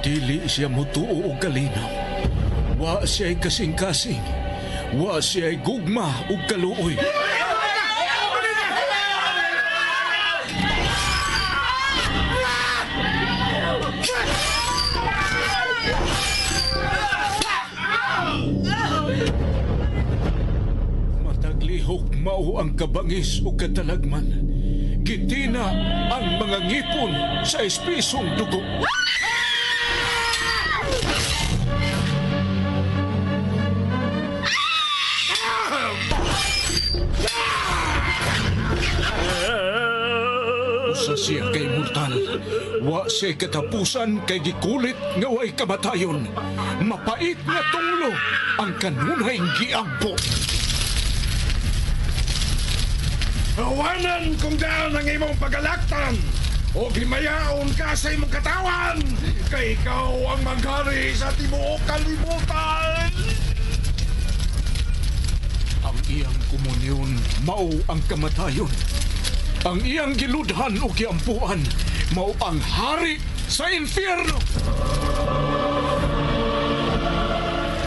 Dili siya mutuo og kalinaw. Wa siya'y kasing-kasing. Wa siya'y gugma ug kaluoy. Mataglihok mao ang kabangis o katalagman. Gitina ang mga ngipon sa espisong dugo. Usa siya kay mortal. Wa siya katapusan kay gikulit nga way kamatayon. Mapait nga tunglo ang kanunay giampo. Awanan kung daan ang imong pagalaktan o himayaon ka sa imong katawan kay ikaw ang maghari sa tibuok kalibutan. Ang iyang komunyon mao ang kamatayon. Ang iyang giludhan o giampuan mao ang hari sa impyerno.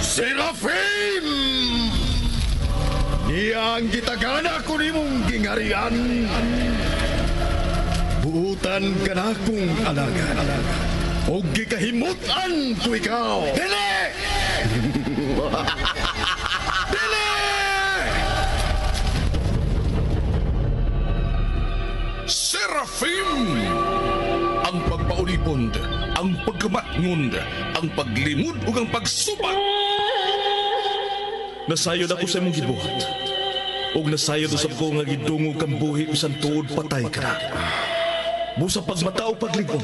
Serafim! Niya ang gitagana ko nimong gingarian. Buutan ka na kong alagad. O gikahimutan ko ikaw. Dili! Dili! Serafim! Ang pagpaulipon, ang pagkamatngon, ang paglimod ug ang pagsubat. Nasayod ako sa imong gibuhat. Ug nasayod usab ko nga gidungog kang buhi bisan tuod patay ka na. Busa pagmata o paglingon,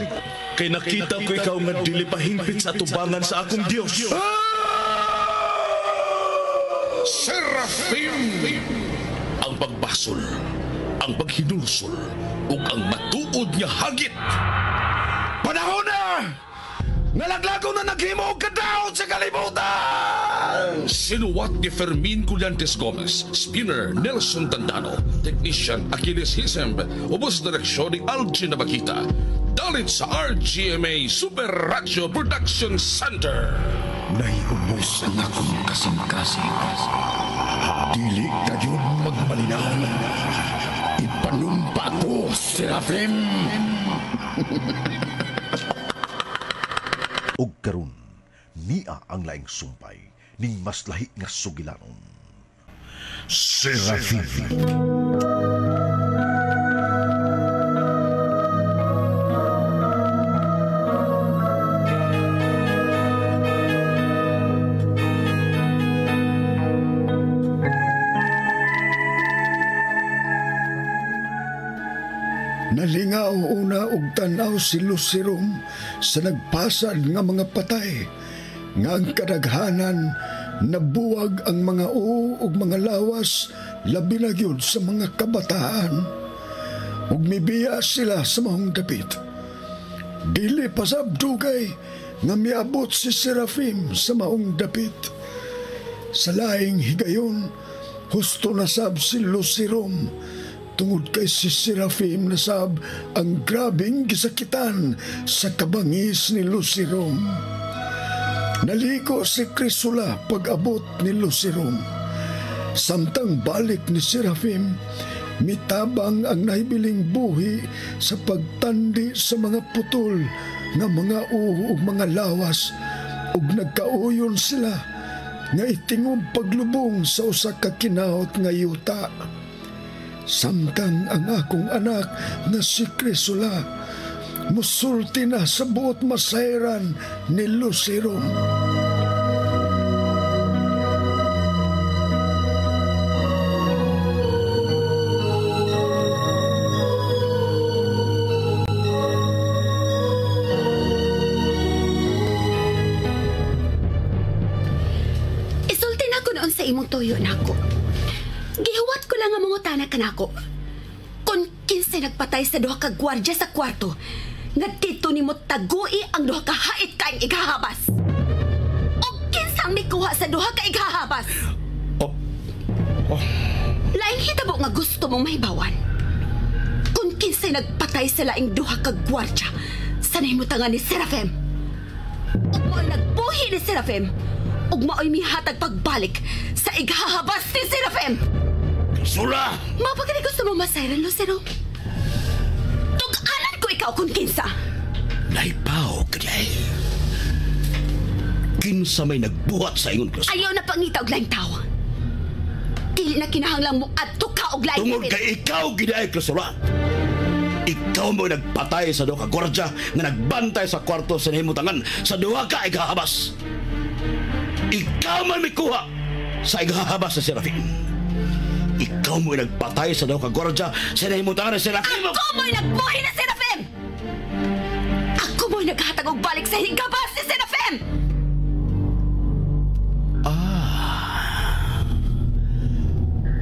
kay nakita ko ikaw nga dili pa hingpit sa atubangan sa akong Dios. Serafim! Ang pagbasol, ang paghinulsol, ug ang matuod nga hagit. Panahon na! Nalaglago na naghimo og kadaot sa kalibutan! Sinuwat ni Fermin Collantes Gomez, Spinner Nelson Tandano, Technician Achilles Hisemb, ubos direksyon ni Algin Nabakita. Dalit sa RGMA Super Radio Production Center. Naiubos ang akong kasing-kasing. Dili kayo magmalinaw. Ipanumpa ko, Serafim! Og karon niya ang laing sumpay ning mas lahi nga sugilanon. Serafim. Nalingaw una og tan-aw si Lucerom sa nagpasad nga mga patay, nga ang kadaghanan nabuwag ang mga uo ug mga lawas, labi na gyud sa mga kabataan. Ug mibiya sila sa maong dapit. Dili pa sab dugay nga miabot si Serafim sa maong dapit. Sa laing higayon, husto na sab si Lucerom, tungod kay si Serafim nasab ang grabing gisakitan sa kabangis ni Lucerom. Naliko si Crisula pag-abot ni Lucerom. Samtang balik ni Serafim, mitabang ang nahibiling buhi sa pagtandi sa mga putol nga mga uho ug mga lawas, ug nagkauyon sila nga itingob paglubong sa usa ka kinaot nga yuta. Samtang ang akong anak na si Crisula musulti na sa buot masayran ni Lucerom. Isulti na ko noon sa imong tuyo nako. Gihuwat ko lang ang mangutana kanako. Kung kinsay nagpatay sa duha ka gwardya sa kwarto, nga dito nimo tagui ang duha ka hait kaing ighahabas. O kinsang mikuha sa duha ka ighahabas. Oh. Oh. Laing hitabo nga gusto mong mahibawan. Kung kinsay nagpatay sa laing duha ka gwardya, sa nahimutangan ni Serafim. Ug mao'y nagbuhi ni Serafim. Ug mao'y mihatag pagbalik sa ighahabas ni Serafim. Sula! Mapagani gusto mo masayran, Lucero? Tug-anan ko ikaw kung kinsa. Naipaw ka di. Kinsa may nagbuhat sa ingon, Crisula. Ayaw na pangita og laing tao. Dili na kinahanglang mo adto ka og laing. Tungod kay ikaw gidaay, Crisula. Ikaw mo nagpatay sa duha ka gwardya nga nagbantay sa kwarto sa nahimutangan sa duha ka ighahabas. Ikaw man mikuha sa ighahabas sa Serafin. Ikaw mo'y nagpatay sa duha ka gwardya sa nahimutangan sa Serafin. Ako mo'y nagbuhi na Serafim! Ako mo'y naghatag og balik sa higabas ni Serafim! Ah,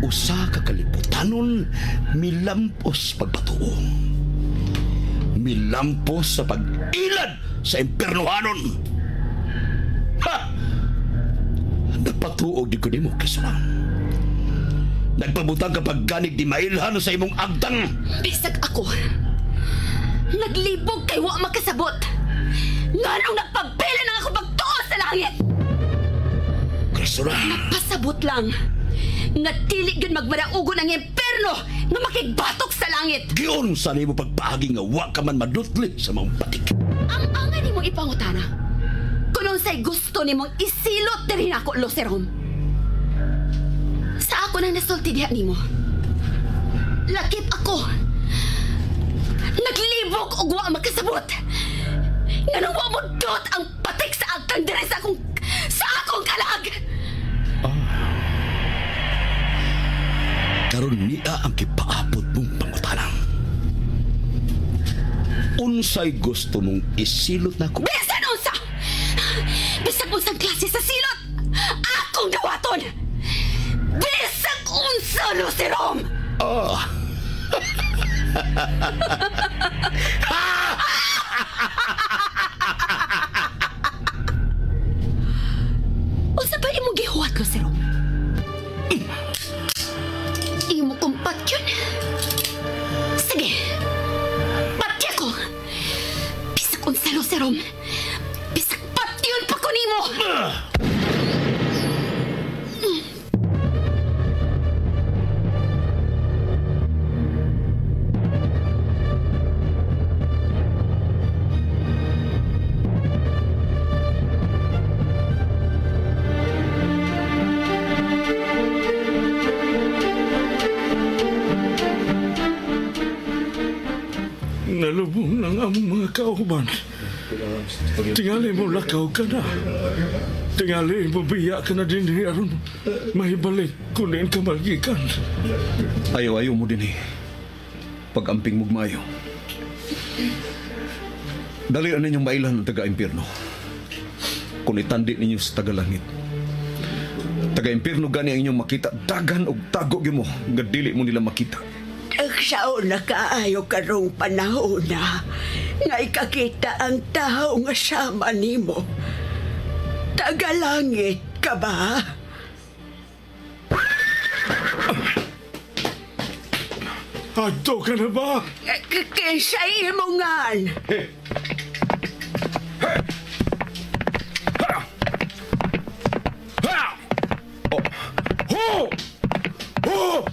usa ka kaliputanon milampos pagbatuo. Milampos sa pag-ilad sa impernohanon. Ha! Napatuog di ko nimo, Crisula. Nagpabutang ka pagganig di mailhan sa imong agtang. Bisag ako, naglibog kay wa makasabot. Nganong nagpabili na ako pagtuo sa langit. Crisula! Nagpasabot lang nga dili gyud magmaraugon ang imperno nga makigbatok sa langit. Giyon sa nimo pagpaagi nga wa ka man madutli sa maong patik. Ang angay nimong ipangutana, kung unsay gusto nimong isilot diri nako, Lucerom. Sa ako nang nasulti diha nimo. Lakip ako. Naglibog og wa makasabot. Nganong wa mo dot ang patik sa agtang diri sa akong kalag. Karon niya ang kipaabot mong pangutana. Unsay gusto mong isilot nako? Bisan unsa! Bisag unsang klase sa silot! Akong dawaton! Bisag unsa, Lucerom! Ah! Unsa ba imong gihuwat, Lucerom? Imo kong patyon? Sige! Patya ko! Bisag unsa, Lucerom! Bisag patyon pa ko nimo! Nalubong ng among mga kauban. Tingali mo lakaw ka na. Tingali mo biya ka na din aron mahibalik kunin ka magikan. Ayaw-ayaw mo din eh. Pag-amping mugmayo. Dali na ninyong mailan ang taga-impyerno. Kung itandi ninyo sa tagalangit. Taga-impyerno gani ang inyong makita. Dagan og tago gyud mo. Nga dili mo nila makita. Sao na kaayo karong panahon na nga ikakita ang tao nga sama nimo. Tagalangit ka ba? Adto ka na ba? Kinsa imongan? Ho! Ho! Ho!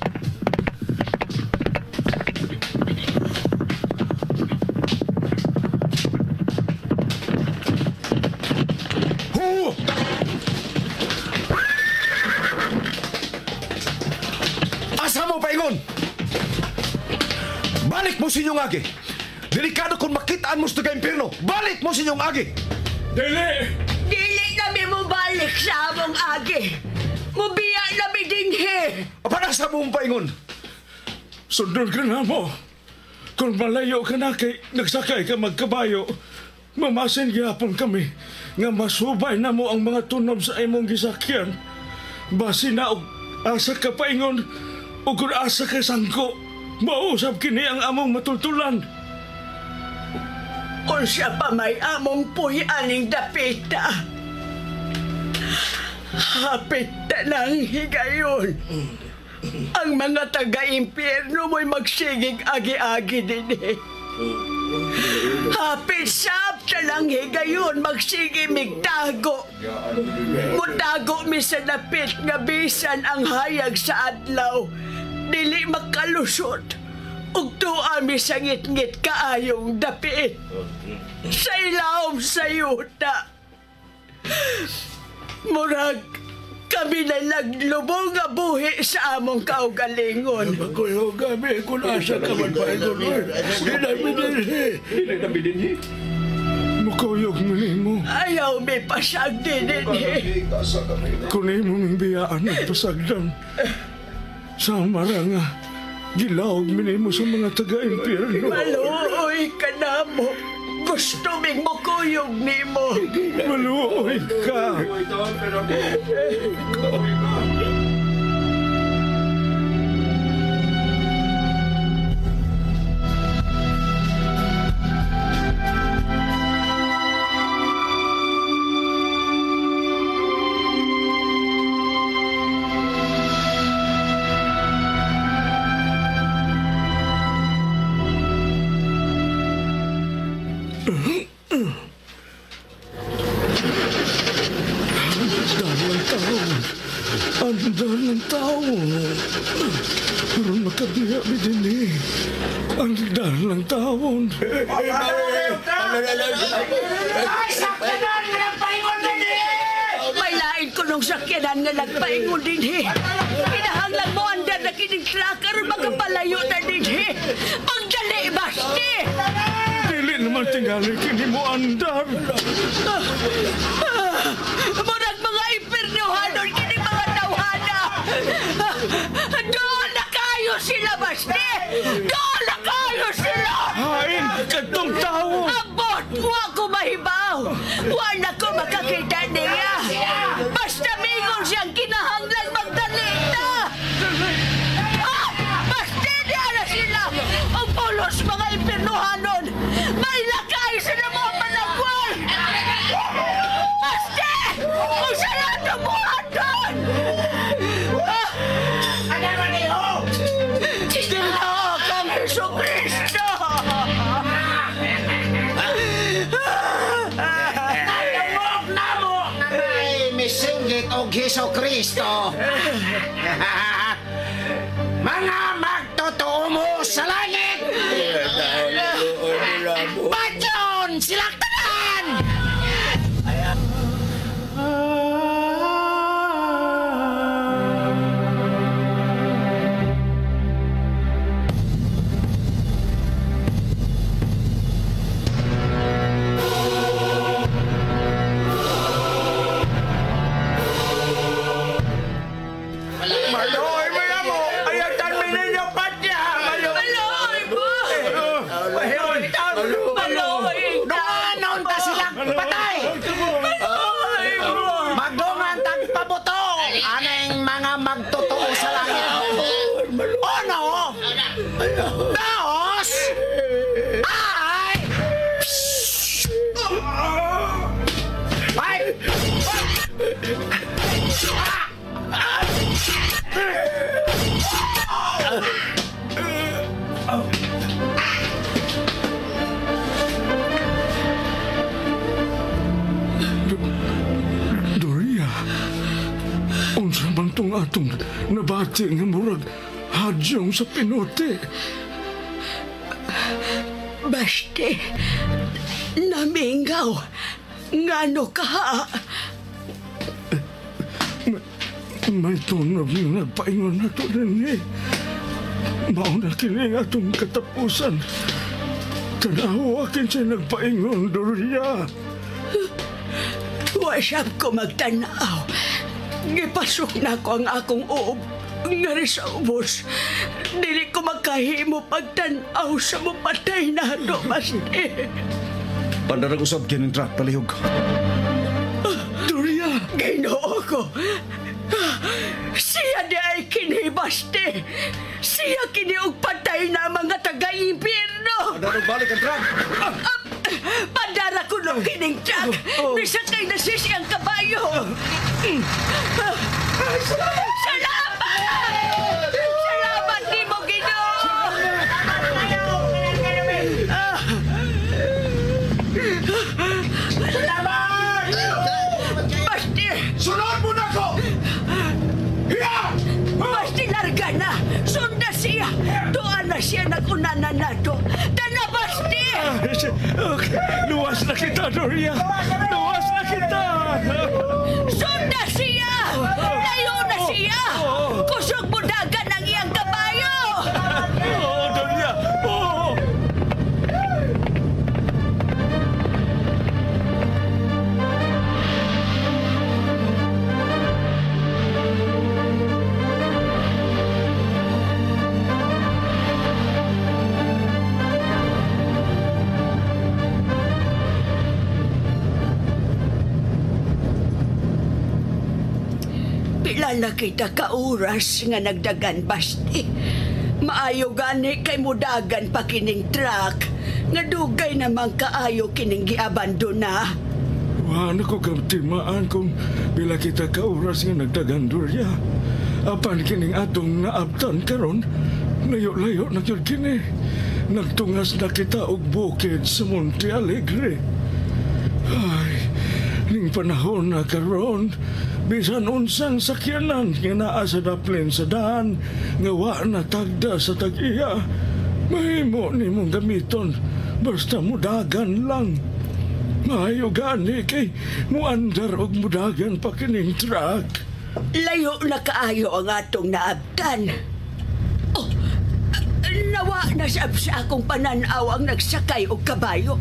Asa mo paingon? Balik mo sa inyong agi. Delikado kung makitaan mo sa taga-impyerno. Balik mo sa inyong agi. Dili! Dili nami mo balik sa among agi. Mubiya nami dinhi. Apan asa mo paingon? Sundon ka na mo. Kung malayo ka na kay nagsakay ka magkabayo, mamasin gyapon kami nga masubay na mo ang mga tunob sa imong gisakyan. Basi na og asa ka paingon o kung asa ka sangko, mausap kini ang among matultulan. Unsa pa may among puy-aning dapita. Hapit ta ng higayon. Ang mga taga-impyerno mo'y magsigig agi-agi din eh. Hapit sab Sa lang higayon, magsige migtago. Mutago mi sa dapit nga bisan ang hayag sa adlaw. Dili makalusot. Ug tuwa mi sa ngit-ngit kaayong dapit. Sa ilawom sa yuta. Murag kami na naglubong nga buhi sa among kaugalingon. Maguyo kami kung asa ka man paingon. Di na dinhi. Dili na dinhi. Mukuyog mo nimo. Ayaw mi pasag din dinhi. Kung imo ming biyaan ang pasagdan. Sa maranga, gilawag mi nimo sa mga taga-impyerno. Maluoy ka na mo. Gusto ming mukuyog nimo. Maluoy ka. Andar ng tao. Pero makabiya mi din eh. Andar ng taon. Ay, sakyanan nga nagpaingon din eh! May lain ko nung sakyanan nga nagpaingon din eh. Kinahanglan mo andar na kining truck aron makapalayo na din eh. Pagdali, Basti! Dili naman tingali kini mo andar. Murag mga impernuhanon kini mga tawhana. Doon na kayo sila, Basti! Doon na kayo sila! Hain, kadtong tawo! Abot! Wa ko mahibaw! Wa na ko makakita niya! Basta mingon siyang kinahanglan magdali na! Ah! Basta niya na sila! Ang pulos mga impernuhanon! May lakay sila mga panagwal! Basta! Kung sila tumuhaton! Ano man niyo? Ginoo kang Heso Kristo! Nalungog na mo nga may misinggit og Heso Kristo. Mga magtotoo mo sa langit! Patyon sila tanan! Maluoy mo na mo! Ayatan mi ninyo patya! Maluoy mo! Maluoy! Dunganon ta silang patay! Maluoy mo! Magdungan tag pabuto! Aneng mga magtotoo sa langit! Uno! Dos! Ay! Ay! Doria, unsa man tong atong nabati nga murag hadyong sa pinote. Basti, namingaw. Ngano ka ha? May tunob nga nagpaingon na to din eh. Mao na kini ang atong katapusan. Tanaw akin siya nagpaingon, Doria. Wasap ko magtanaw. Gipasok na ko ang akong uob. Ngari sa ubos. Dili ko makahimo pagtanaw sa mupatay na ato, Basti. Pandarag usab kining truck palihog. Doria! Ginoo ko. Siya di ay kini, Basti. Siya kini og patay na mga taga-impyerno. Pandarag balik ang truck. Pandara ko nung kining truck. Nisakay na siya siyang kabayo. Salamat! Salamat ni mo, Ginoo! Sunod mo na ko! Hiya! Basti larga na! Sunda siya! Tuan na siya nag-unana na to! Tana, Basti! Okay. Luwas na kita, Doria! Luwas na kita! Sunda siya! Layo na siya! Kusog mo dagan ang iyang kabayo! Oo, Doria! Oo! Pila na kita ka oras nga nagdagan, Basti. Maayo gani kay mudagan pa kining truck. Nga dugay namang kaayo kining giabandona. Wa na ko kamtimaan kung pila kita ka oras nga nagdagan, Doria. Apan kining atong naabtan karon, layo-layo na gyud kini. Nagtungas na kita og bukid sa Monte Alegre. Ay, ning panahon na karon, bisan unsang sakyanan nga naa sa daplin sa daan, nga wa na tagda sa tag-iya, mahimo nimong gamiton, basta mudagan lang. Maayo gani kay muandar og mudagan pa kining truck. Layo na kaayo ang atong naabtan. Oh, nawa na sab sa akong pananaw ang nagsakay og kabayo.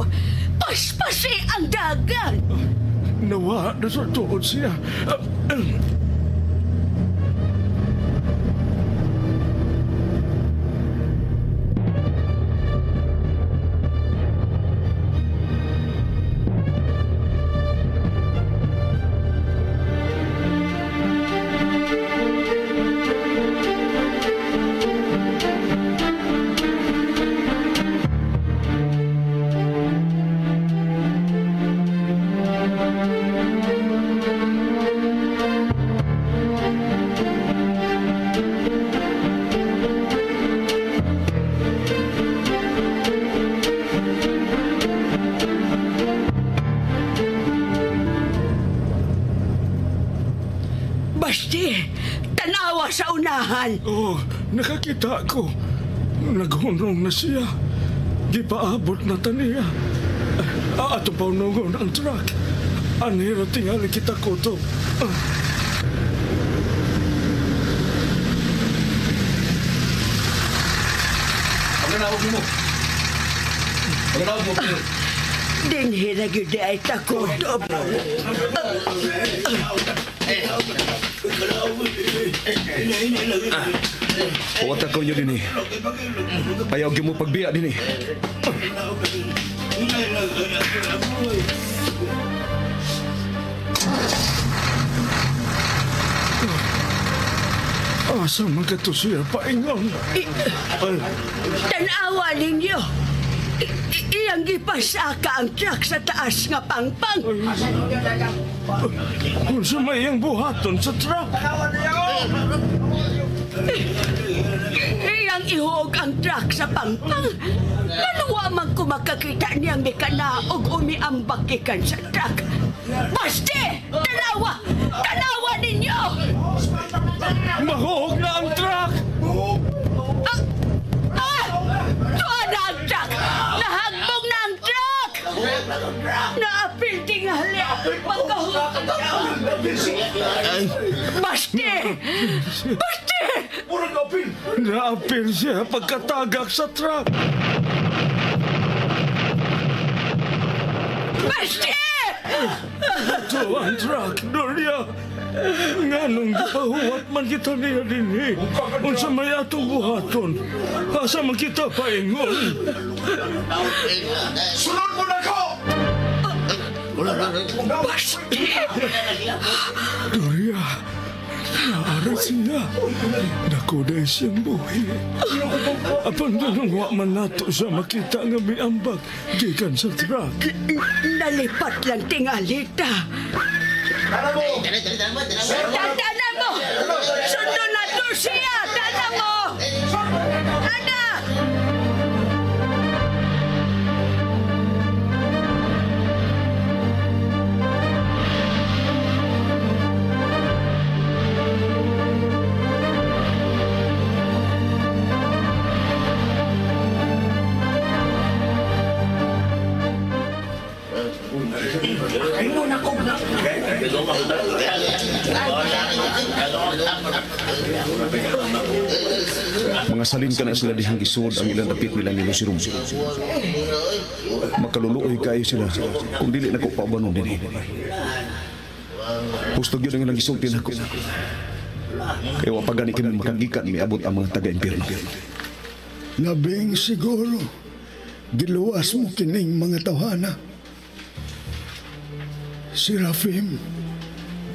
Paspasi ang dagan. Nawa na sa tuod siya. Basti, tanawa sa unahan. Oh, nakakita ko. Naghunong na siya. Gipaabot na taniya. Ato pa unungon ang truck. Anhira tingali kita kutob. Pagkanawag mo. Pagkanawag mo. Dinhi na gyud ay takutob. Huwag ko niyo din eh. Ayaw gyud mo pagbiya din eh. Asa man ka to siya paingon? Tanawa ninyo. Iyang gipasaka ang truck sa taas nga pangpang. Unsa may iyang buhaton sa truck? Iyang ihuog ang truck sa pangpang. Nanuwa man ko makakita niyang mikanaog umiambak gikan sa truck. Basti! Tanawa! Tanawa ninyo! Mahuog na ang truck! Ah! Tuwa na ang truck! Nahagbong na ang truck! Naapil tingali! Pagkahuog! Basti! Basti! Naapil siya pagkatagak sa truck. Basti! Ito ang truck, Doria. Nganong gipahuwat man kita niya dinhi. Unsa may atong buhaton. Asa man kita paingon. Sunod mo na ko! Basti! Doria, naara siya. Nakuday siyang buhi. Apan ganong wa man nato siya makita nga miambag gikan sa truck. Nalipat lang tingalita. Tandaan mo! Sundon na to siya! Tanda mo! Ana! Ingon ako. Mga salin ka na sila dihang gisud ang ilang dapit nila ni Lucirum. Makaluluoy kayo sila kung dili na ko paubanon dinhi. Husto gyud ang ilang gisulti nako. Kaya wa pa gani kami makagikan miabot ang mga taga-impyerno. Labing siguro, giluwas mo kining mga tawhana. Serafim,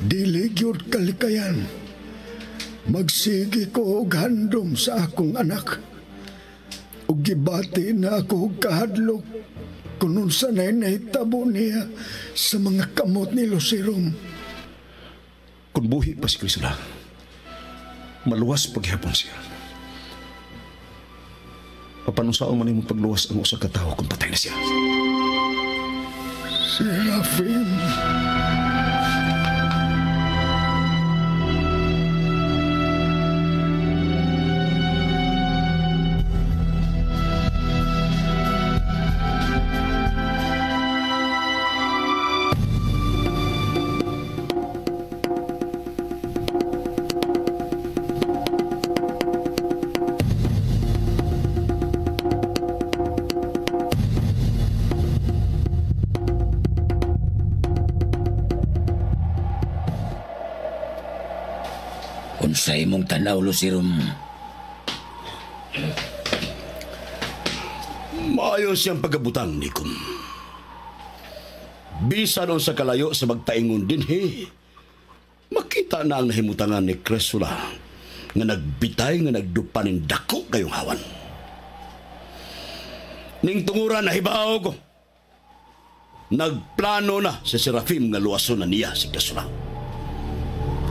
dili gyud kalikayan. Magsigi ko og handom sa akong anak. Ug gibati na ako og kahadlok kung unsa na'y nahitabo niya sa mga kamot ni Lucirum. Kung buhi pa si Crisula, maluwas paghihapon siya. Papanunsaon man imong pagluwas ang usa ka tawo kung patay na siya. Serafim. Unsa imong tanaw, Lucirum? Maayo siyang pagabutang, Nikom. Bisan unsa kalayo sa magpaingon dinhi, makita na ang nahimutangan ni Cresula nga nagbitay nga nagdupanin dako kayong hawan. Ning tunguran nahibaw ko, nagplano na si Serafim nga luwason na niya si Cresula.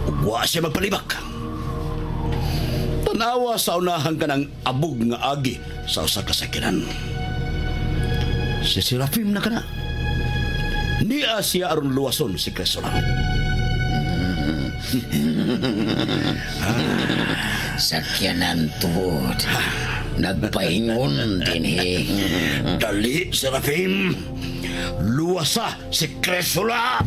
Ug wa siya magpalibak. Tanawa sa unahan ka ng abog nga agi sa usa ka sakyanan. Si Serafim na kana. Niya siya aron luwason si Cresula. Sakyanan tuod. Nagpaingon dinhi. Dali, Serafim. Luwasa si Cresula.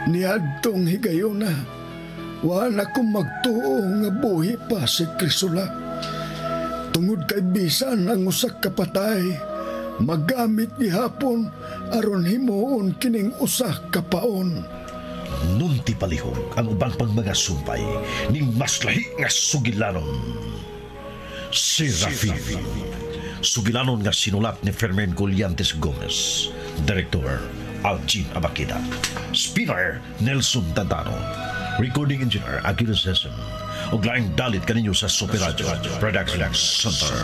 Niadtong higayona, wala ko magtuo nga buhi pa si Crisula. Tungod kay bisan ang usa ka patay, magamit gihapon aron himuon kining usa ka paon. Nunti palihog ang ubang pang mga sumpay ning mas lahi nga sugilanon. Serafim. Sugilanon nga sinulat ni Fermin Collantes Gomez. Director Algin Abakida. Spinner Nelson Tantano. Recording Engineer Aguila Session. Ug laing dalit kaninyo sa Super Radio Production Center.